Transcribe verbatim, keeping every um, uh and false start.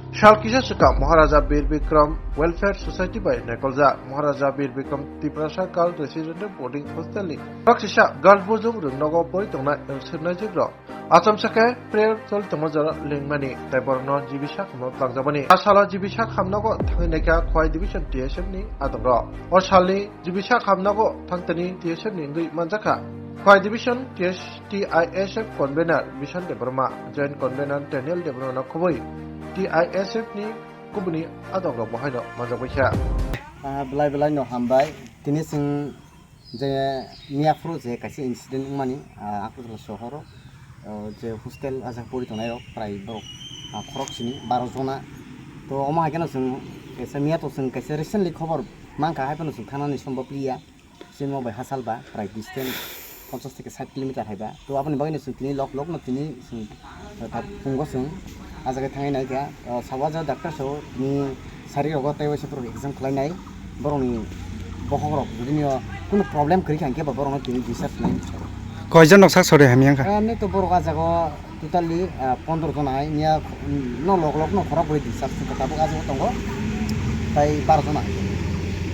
Sal kisa swkang Maharaja Bir Bikram Welfare Society bai naikoljak Maharaja Bir Bikram Tiprasa Girl Residential Boarding Hostel ni khorok sisa girls bujum rwngnogo pori tongnai swrwngnaijwk rok achomsa khe prayer choli tongma jora lengmani tei borokno G B sak hamno tlangjabani. A salo G B sak hamnogo thangwi naikha Khowai Division T S F ni adongrok. O salni G B sak hamnogo thangtani T S F ni wngwi manjakha Khowai Division T S T I S F Convener Bishan Debbarma, Joint Convener Daniel Debbarma no khobwi T I S F ni kubuni adongrok bo haino manjakbaikha. Ah, belai belai no hambai. Tini chwng je miyaphuru je kaisa incident wngmani, ah, Agartala sohoro, oh, je hostel ajak pori tongnai rok prai borok, ah, khorok sini baro jona. To omo hai kheno chwng kaisa miya to chwng kaisa recently khobor mankha, hai phano chwng thanani sombob liya. Chini bai hachal ba prai distance ponchash theke sait kilometer hai ba. To aboni bagwi no chwng tini lok lok no tini chwng, eh, ta pungo chwng ah jaga thangwi naikha. Eh, sabo ah jaga doctor so tini sari rogo tei waisa borok exam khlai nai. Borokni bokhok rok jodi niyo kunu problem kwrwi kha hwnkhe ba borokno tini discharge nai. Koijon rok sak sori hamya wngkha? Eh, nai to borok ah jaga totally, eh, pondro jona hai niya no lok lok no khorok bwrwi discharge wngkha tabuk ah jaga tongo. Tai baro jona hai.